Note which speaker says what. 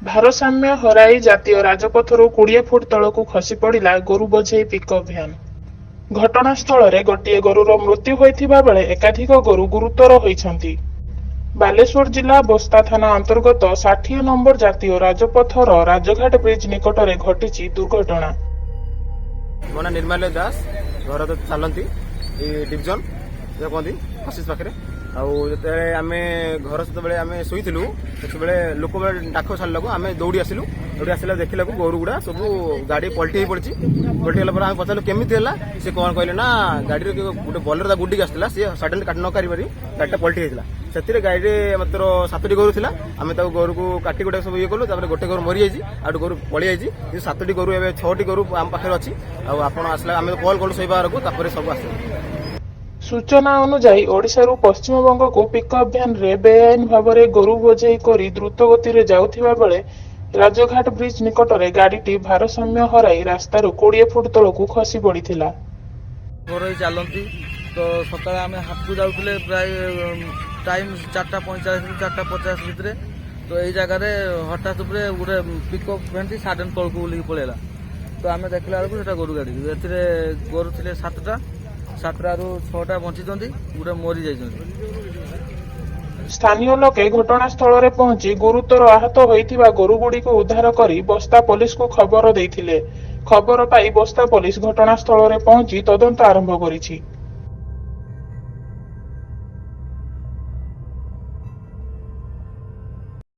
Speaker 1: ଭାରସାମ୍ୟ ହରାଇ ଜାତୀୟ ରାଜପଥରୁ 20 ଫୁଟ ତଳକୁ ଖସି ପଡ଼ିଲା ଗୋରୁ ବୋଝେଇ ପିକଅପ୍ ଭ୍ୟାନ୍। ଘଟଣାସ୍ଥଳରେ ଗୋଟିଏ ଗୋରୁର ମୃତ୍ୟୁ ହୋଇଥିବା ବେଳେ ଏକାଧିକ ଗୋରୁ ଗୁରୁତର ହୋଇଛନ୍ତି। ବାଲେଶ୍ୱର ଜିଲ୍ଲା ବସ୍ତା ଥାନା ଅନ୍ତର୍ଗତ 60 ନମ୍ବର ଜାତୀୟ ରାଜପଥର ରାଜଘାଟ ବ୍ରିଜ ନିକଟରେ ଘଟିଛି ଦୁର୍ଘଟଣା।
Speaker 2: ମୋ ନାଁ ନିର୍ମାଲ୍ୟ ଦାସ। ଘର ତ ଚାଲନ୍ତି ଏଇ ଡିଭିଜନ ଯାହା କୁହନ୍ତି, ଅଫିସ ପାଖରେ। ଆଉ ଯେତେବେଳେ ଆମେ ଘର, ସେତେବେଳେ ଆମେ ଶୋଇଥିଲୁ, ସେତେବେଳେ ଲୋକ ଡାକ ସାରିଲାକୁ ଆମେ ଦୌଡ଼ି ଆସିଲୁ। ଦୌଡ଼ି ଆସିଲା ଦେଖିଲାକୁ ଗୋରୁ ଗୁଡ଼ା ସବୁ ଗାଡ଼ି ପଲଟି ହେଇ ପଡ଼ିଛି। ପଲଟି ହେଲା ପରେ ଆମେ ପଚାରିଲୁ କେମିତି ହେଲା। ସେ କଣ କହିଲେ ନା, ଗାଡ଼ିରେ ଗୋଟେ ବଲେରୋ ତା ଗୁଡିକି ଆସିଥିଲା, ସିଏ ସଡନ୍ କାଟି ନ କରିପାରି ଗାଡ଼ିଟା ପଲଟି ହେଇଥିଲା। ସେଥିରେ ଗାଡ଼ିରେ ମାତ୍ର ସାତଟି ଗୋରୁ ଥିଲା। ଆମେ ତାକୁ ଗୋରୁକୁ କାଟି ଗୋଟେ ସବୁ ଇଏ କଲୁ। ତାପରେ ଗୋଟେ ଗୋରୁ ମରିଯାଇଛି, ଆଉ ଗୋଟେ ଗୋରୁ ପଳେଇ ଯାଇଛି। କିନ୍ତୁ ସାତଟି ଗୋରୁ, ଏବେ ଛଅଟି ଗୋରୁ ଆମ ପାଖରେ ଅଛି। ଆଉ ଆପଣ ଆସିଲା, ଆମେ କଲ୍ କଲୁ ଶୋଇବାରକୁ, ତାପରେ ସବୁ ଆସିଲେ।
Speaker 1: ସୂଚନା ଅନୁଯାୟୀ, ଓଡ଼ିଶାରୁ ପଶ୍ଚିମବଙ୍ଗକୁ ପିକଅପ୍ ଭ୍ୟାନରେ ବେଆଇନ ଭାବରେ ଗୋରୁ ବୋଝେଇ କରି ଦ୍ରୁତ ଗତିରେ ଯାଉଥିବା ବେଳେ ରାଜଘାଟ ବ୍ରିଜ ନିକଟରେ ଗାଡ଼ିଟି ଭାରସାମ୍ୟ ହରାଇ ରାସ୍ତାରୁ 20 ଫୁଟ ତଳକୁ ଖସି ପଡ଼ିଥିଲା।
Speaker 3: ଘର ହେଇ ଚାଲନ୍ତି ତ ସକାଳେ ଆମେ ହାଟକୁ ଯାଉଥିଲେ, ପ୍ରାୟ ଟାଇମ୍ 4:45ରୁ 4:50 ଭିତରେ। ତ ଏଇ ଜାଗାରେ ହଠାତ୍ ଉପରେ ଗୋଟେ ପିକଅପ୍ ଭ୍ୟାନ୍ଟି ସଡନ୍ ତଳକୁ ବୁଲିକି ପଳେଇଲା। ତ ଆମେ ଦେଖିଲା ବେଳକୁ ସେଟା ଗୋରୁ ଗାଡ଼ି। ଏଥିରେ ଗୋରୁ ଥିଲେ ସାତଟା। ସାତଟାରୁ ଛଅଟା ବଞ୍ଚିଛନ୍ତି, ଗୋଟେ ମରି ଯାଇଛନ୍ତି।
Speaker 1: ସ୍ଥାନୀୟ ଲୋକେ ଘଟଣାସ୍ଥଳରେ ପହଞ୍ଚି ଗୁରୁତର ଆହତ ହୋଇଥିବା ଗୋରୁଗୁଡ଼ିକୁ ଉଦ୍ଧାର କରି ବସ୍ତା ପୋଲିସକୁ ଖବର ଦେଇଥିଲେ। ଖବର ପାଇ ବସ୍ତା ପୋଲିସ ଘଟଣାସ୍ଥଳରେ ପହଞ୍ଚି ତଦନ୍ତ ଆରମ୍ଭ କରିଛି।